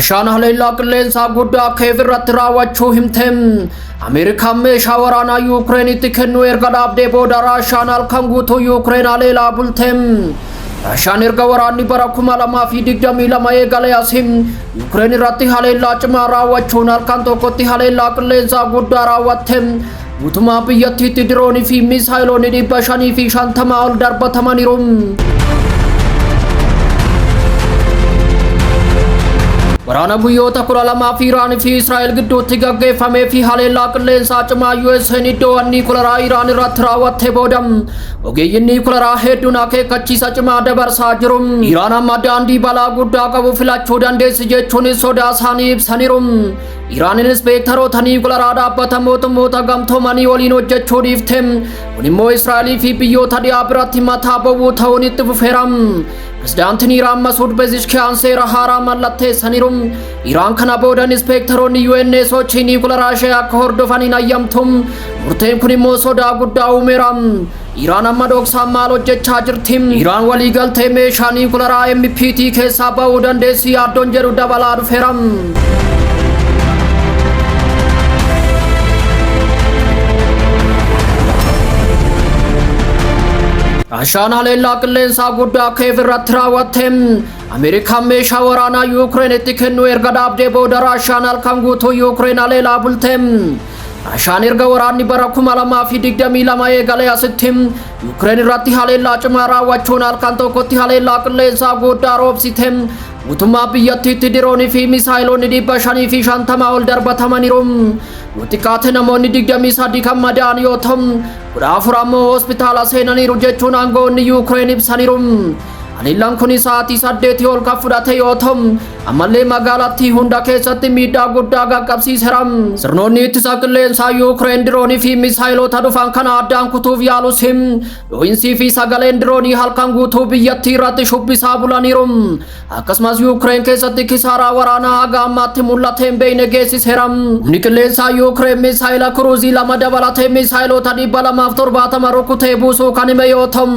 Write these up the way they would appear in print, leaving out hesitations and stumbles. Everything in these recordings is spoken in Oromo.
Raashaan haleellaa qilleensaa guddaa Keev irratti raawwachuu himte. Ameerikaan meeshaa waraanaa Yuukireenitti kennuu erga dhaabdee booda Raashaan halkan guutuu Yuukireen haleelaa bulte. Raashaan erga waraanni bara 2022 eegalee asi Yuukireen irratti haleellaa cimaa raawwachuun halkan tokkotti haleellaa qilleensaa guddaa raawwatte. Guutumaa biyyattiitti diroonii fi miisaayiloonni 550 ol darbatamaniiru. Waraana guyyoota 12f Iraan fi Israa'el gidduutti gaggeeffamee fi haleellaa qilleensaa cimaa USA'n iddoowwan niikularaa Iraan irratti raawwatte booda ogeeyyiin niikularaa hedduun akeekkachiisa cimaa dabarsaa jiru. Iraan amma daandii balaa guddaa qabu filachuu dandeessi jechuunis sodaa isaanii ibsaniiru. Iraan inspeektaroota niikularaa dhaabbata mootummoota gamtoomanii waliin hojjechuu dhiifte. Kun immoo Israa'elii fi biyyoota dhiyaa biratti mataa bowwuu ta'uun itti fufeera. Pirezidaantiin Iraan Masuud Pezeshkiyaan seera haaraa mallatteessaniiru. Iraan kana booda inspeektaroonni UN sochii niikularaa ishee akka hordofan hin hayyamtu. Murteen kun immoo sodaa guddaa uumeera. Iraan amma dhoksaan maal hojjechaa jirti? Iraan waliigaltee meeshaa niikularaa NPT keessaa ba'uu dandeessi yaaddoon jedhu dabalaa dhufeera. Raashaan haleellaa qilleensaa guddaa Keev irratti raawwatte. Ameerikaan meeshaa waraanaa Yuukireenitti kennuu erga dhaabdee booda Raashaan halkan guutuu Yuukireen haleelaa bulte. Raashaan erga waraanni bara 2022 eegalee asitti Yuukireen irratti haleellaa cimaa raawwachuun halkan tokkotti haleellaa qilleensaa guddaa roobsite. Guutummaa biyyattiitti diroonii fi miisaayiloonni 550 ol darbatamaniiru. Yoo xiqqaate namoonni 23 kan madaa'an yoo ta'u, 14 ammoo hospitaala seenaniiru jechuun aangawoonni Yuukireen ibsaniiru. Haleellaan kun sa'aatii 8 ol kan fudhate yoo ta'u, ammallee magaalattii hunda keessatti miidhaa guddaa qaqqabsiiseera. Sirnoonni ittisa qilleensaa Yuukireen diroonii fi misaayilota dhufan kana addaan kutuuf yaalus, dho'insii fi sagaleen diroonii halkan guutuu biyyattii irratti shubbisaa bulaniiru. Akkasumas Yuukireen keessatti kisaaraa waraanaa haga ammaatti mul'atee hin beekne geessiseera. Humni qilleensaa Yuukireen misaayila kiruuzii 2 dabalatee misaayilota 270 rukutee buusuu kan hime yoo ta'u,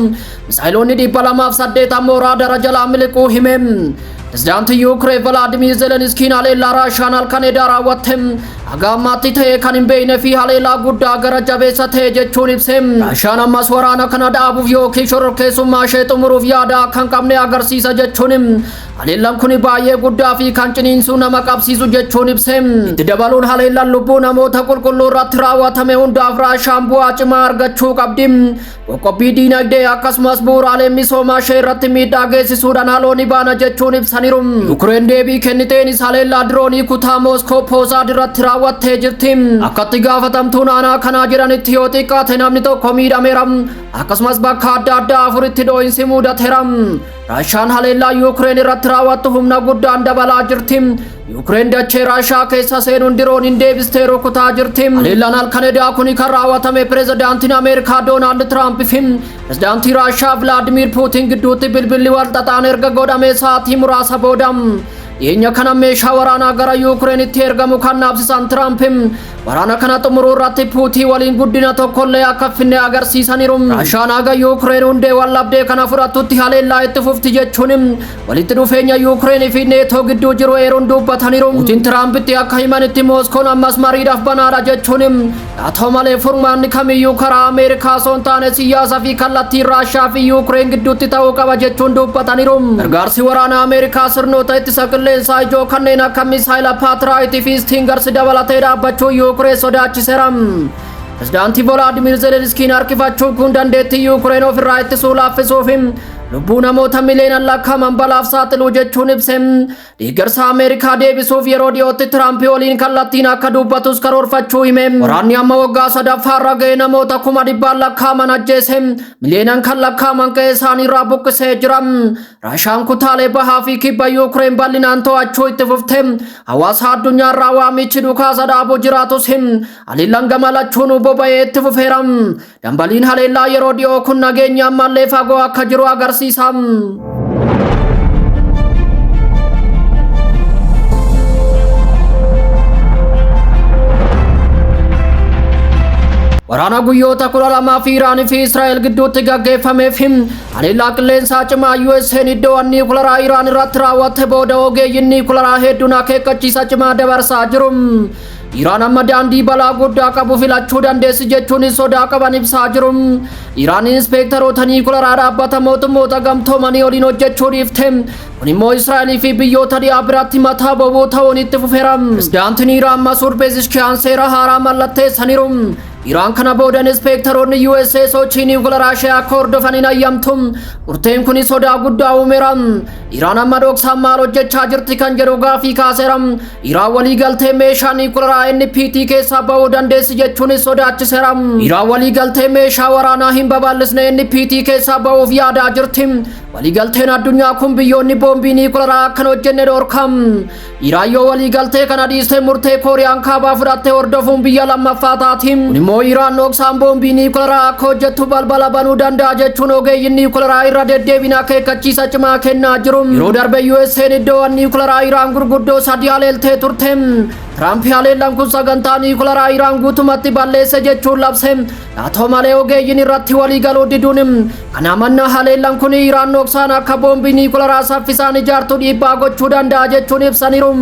misaayiloonni 208 ammoo raadara jalaa miliquu hime. Pirezidaantiin Yuukireen Volaadimiir Zelenskiin haleellaa Raashaan halkan edaa raawwatte haga ammaatti ta'ee kan hin beekne fi haleellaa guddaa gara jabeessa ta'e jechuun ibse. Raashaan ammas waraana kana dhaabuuf yookiin shororkeessummaa ishee xumuruuf yaada akka hin qabne agarsiisa jechuun, haleellaan kun baay'ee guddaa fi kan ciniinsuu nama qabsiisu jechuun ibse. Itti dabaluun, haleellaan lubbuu namoota qulqulluu irratti raawwatame hundaaf Raashaan bu'aa cimaa argachuu qabdi. Qoqqobbii diinagdee akkasumas bu'uuraalee misoomaa ishee irratti miidhaa geessisuudhaan haaloo ni baana jechuun ibsaniiru. Yuukireen deebii kenniteenis haleellaa diroonii kutaa Mooskoo Poosaad irratti raawwattee jirti. Akkatti gaafatamtuun aanaa kanaa jedhanitti, yoo xiqqaate namni tokko miidhameera. Akkasumas bakka adda addaa afuritti dhoo'insi mudateera. Raashaan haleellaa Yuukireen irratti raawwattu humna guddaan dabalaa jirti. Yuukireen dachee Raashaa keessa seenuun dirooniin deebistee rukutaa jirti. Haleellaan halkan edaa kuni kan raawwatame pirezidaantiin Ameerikaa Doonaald Tiraamp fi pirezidaantii Raashaa Vilaadimiir Puutiin gidduutti bilbilli wal xaxaan erga godhamee sa'aatii muraasa booda. Dhiyeenya kana meeshaa waraanaa gara Yuukireenitti ergamu kan dhaabsisan Tiraamp, waraana kana xumuruu irratti Puutii waliin guddina tokkollee akka finne agarsiisaniiru. Raashaan haga Yuukireen hundee wal dhabdee kana fudhattutti haleellaa itti fufti jechuun walitti dhufeenya Yuukireen fi Neetoo gidduu jiru eeruun dubbataniiru. Puutiin Tiraampitti akka himanitti, Mooskoon ammas mariidhaaf banaadha jechuun, haa ta'u malee furmaanni kamiyyuu karaa Ameerikaa osoo hin taane siyaasa fi kallattii Raashaa fi Yuukireen gidduutti ta'uu qaba jechuun dubbataniiru. Gargaarsi waraanaa Ameerikaa sirnoota ittisa qilleensaa ijoo kanneen akka misaayila Paatiraayitii fi Stingers dabalatee dhaabbachuu Yuukireen sodaachiseera. Pirezidaantii Volaadimiir Zelenskiin harkifachuun kun dandeettii Yuukireen ofirraa ittisuu laaffisuu fi lubbuu namoota miliyoonaan lakkaa'aman balaaf saaxiluu jechuun ibse. Deeggarsa Ameerikaa deebisuuf yeroo dhiyootti Tiraamp waliin kallattiin akka dubbatus karoorfachuu hime. Waraanni amma waggaa sadaffaarra ga'e namoota kuma dhibbaan lakkaa'aman ajjeese. Miliyoonaan kan lakkaa'aman qe'ee isaaniirraa buqqisee jira. Raashaan kutaalee bahaa fi kibba Yuukireen bal'inaan to'achuu itti fufte. Hawaasa addunyaarraa waamichi dhukaasa dhaabuu jiraatus, haleellaan gama lachuunuu boba'ee itti fufeera. Dambaliin haleellaa yeroo dhiyoo kun nageenya ammallee fagoo akka jiru agarsiisa. Waraana guyyoota 12f Iraanii fi Israa'el gidduutti gaggeeffameef haleellaa qilleensaa cimaa USA'n iddoowwan niwukilaraa Iraan irratti raawwatte booda ogeeyyiin niwukilaraa hedduun akeekkachiisa cimaa dabarsaa jiru. Iraan amma daandii balaa guddaa qabu filachuu dandeessi jechuun sodaa qaban ibsaa jiru. Iraan inspeektaroota niwukilaraa dhaabbata mootummoota gamtoomanii waliin hojjechuu dhiifte. Kun immoo Israa'elii fi biyyoota dhiyaa biratti mataa bobuu ta'uun itti fufeera. Pirezidaantiin Iraan Masuud Pezeshkiyaan seera haaraa mallatteessaniiru. Iraan kana booda inspeektaroonni USA sochii niwukilaraa ishee akka hordofan hin ayyamtu. Murteen kun sodaa guddaa uumeera. Iraan amma dhoksaan maal hojjechaa jirti kan jedhu gaafii kaaseera. Iraan waliigaltee meeshaa niwukilaraa NPT keessaa ba'uu dandeessi jechuunis sodaachiseera. Iraan waliigaltee meeshaa waraanaa hin babal'isne NPT keessaa ba'uuf yaadaa jirti. Waliigalteen addunyaa kun biyyoonni boombii niwukilaraa akka hin hojjenne dhorka. Iraan yoo waliigaltee kana dhiistee murtee Kooriyaan kaabaa fudhattee hordofuun biyya lammaffaa taati. Kun immoo Iraan dhoksaan boombii niwukilaraa akka hojjettu balbala banuu danda'a jechuun ogeeyyiin niwukilaraa irra deddeebiin akeekkachiisa cimaa kennaa jiru. Yeroo darbe USA'n iddoowwan niwukilaraa Iraan gurguddoo sadii haleeltee turte. Tiraamp haleellaan kun sagantaa niwukilaraa Iraan guutumatti balleesse jechuun labse. Haa ta'u malee, ogeeyyiin irratti walii galuu diduun kana mannaa haleellaan kun Iraan dhoksaan akka boombii niwukilaraa saffisaan ijaartu dhiibbaa gochuu danda'a jechuun ibsaniiru.